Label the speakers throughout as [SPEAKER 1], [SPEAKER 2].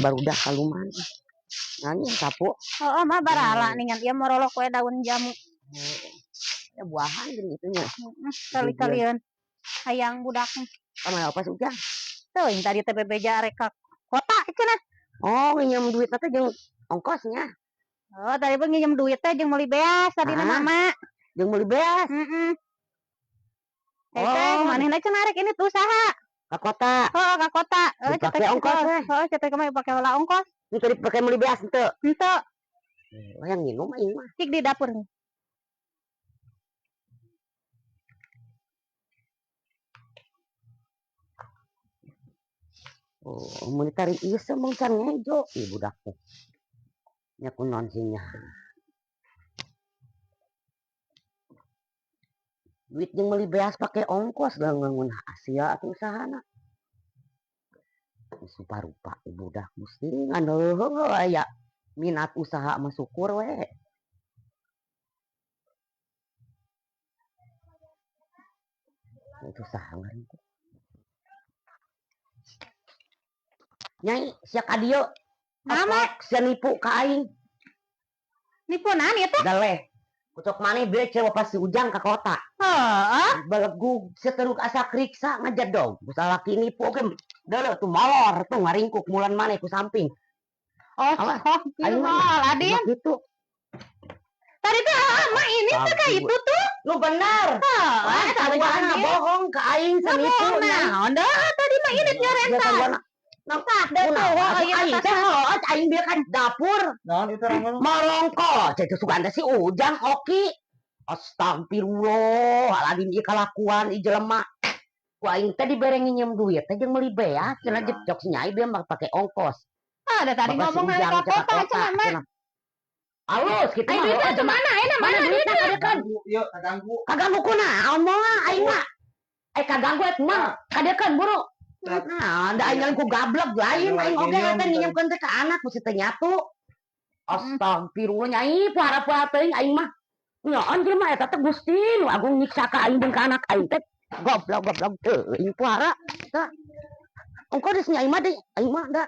[SPEAKER 1] Baru udah kaluman. Nanya sapu.
[SPEAKER 2] Oh, mah barala ningan ieu morolok we daun jamu.
[SPEAKER 1] Ya buahan gini itunya.
[SPEAKER 2] Heeh, kali-kalian hayang budak.
[SPEAKER 1] Sama apa sih Ujang?
[SPEAKER 2] Tuh, yang tadi teh bebeja rek ka kota cenah.
[SPEAKER 1] Oh, nginjem duit teh jeung ongkosnya.
[SPEAKER 2] Oh, tadi pun nginjem duit teh jeung meuli beas tadi
[SPEAKER 1] Ah.
[SPEAKER 2] mama.
[SPEAKER 1] Jeung meuli beas.
[SPEAKER 2] Heeh. Eh, teh
[SPEAKER 1] Oh.
[SPEAKER 2] manehna cenah rek ini tuh usaha.
[SPEAKER 1] Ka kota.
[SPEAKER 2] Oh, ka kota. Oh,
[SPEAKER 1] Dipake ongkos weh.
[SPEAKER 2] Oh, cetek mah pake heula ongkos.
[SPEAKER 1] Ini tadi pakai meuli beas henteu.
[SPEAKER 2] Henteu.
[SPEAKER 1] Oh, yang minum aing mah.
[SPEAKER 2] Cik di dapur.
[SPEAKER 1] Oh, mun ditarik ieu mah can ngejo ieu budak teh. Nya kunaon sih nya. Duit jeung meuli beas pake ongkos da ngangun Asia atuh usahana. Rupa-rupa budak mesti ngan heuheuh aya minat usaha mah syukur we. Itu usaha ngaran teh. Nyai, sia ka dieu.
[SPEAKER 2] Mama.
[SPEAKER 1] Sia nipu ka aing.
[SPEAKER 2] Nipu naon ieu teh?
[SPEAKER 1] Galeh. Kucok maneh beuh cewa pas si Ujang ka kota.
[SPEAKER 2] Heeh.
[SPEAKER 1] Belegug seteruk asa kriksa ngajedog. Ku salaki nipu oge deuleu tuh molor tuh ngaringkuk mulan maneh ku samping.
[SPEAKER 2] Oh,
[SPEAKER 1] Awas.
[SPEAKER 2] oh,
[SPEAKER 1] Aing mah
[SPEAKER 2] Adin.
[SPEAKER 1] Gitu.
[SPEAKER 2] Tadi tuh mah ini tuh kayak itu tuh.
[SPEAKER 1] Lu bener.
[SPEAKER 2] Heeh,
[SPEAKER 1] Wah,
[SPEAKER 2] tadi
[SPEAKER 1] sarwana bohong ka aing senipu.
[SPEAKER 2] Naon dah tadi mah ini nyorentan.
[SPEAKER 1] Nah,
[SPEAKER 2] Tah, da tuh, oh, iya,
[SPEAKER 1] aing teh heuh, aing bieu kan dapur.
[SPEAKER 3] Naon itu rame?
[SPEAKER 1] Marongko, cek sugan teh si Ujang Oki. Astagfirullah, aladin ieu kalakuan ieu jelema. Ku aing teh dibere nginjem duit teh jeung meuli beas, cenah jek si Nyai bieu mah pake ongkos.
[SPEAKER 2] Ah, da tadi
[SPEAKER 1] Bapak si
[SPEAKER 2] ngomong
[SPEAKER 1] Ujang
[SPEAKER 2] ka
[SPEAKER 1] cek
[SPEAKER 2] kota cenah mah.
[SPEAKER 1] cenah. Alus kitu
[SPEAKER 2] Ai
[SPEAKER 1] mah.
[SPEAKER 2] duitna
[SPEAKER 1] Heuh,
[SPEAKER 2] kemana? Ayeuna mana
[SPEAKER 1] Mana duitna
[SPEAKER 2] duitna?
[SPEAKER 1] kadekan?
[SPEAKER 3] Yuk, kaganggu.
[SPEAKER 1] Kaganggu kunaon moal aing mah. Eh kaganggu eta mah. Kadekan buru. Nah, da aing ku gablek lain aing oge eta nginjemkeun teh ka anak mesti teh nyatu. Astagfirullah nyai puara-puara teuing aing mah. Nyaon jelema eta teh Gusti nu agung nyiksa ka aing jeung ka anak aing teh goblok goblok teuing puara. Tah. Ongko geus nyai mah deui aing mah da.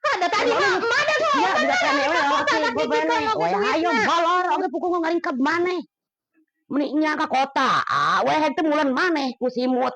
[SPEAKER 2] Ada tadi mah emak da ngomong.
[SPEAKER 1] Iya, bisa kene we oke bebene. We hayo bolor oge pukul ngaringkeb maneh. Meni nya ka kota. Ah, we teh mulan maneh ku simut.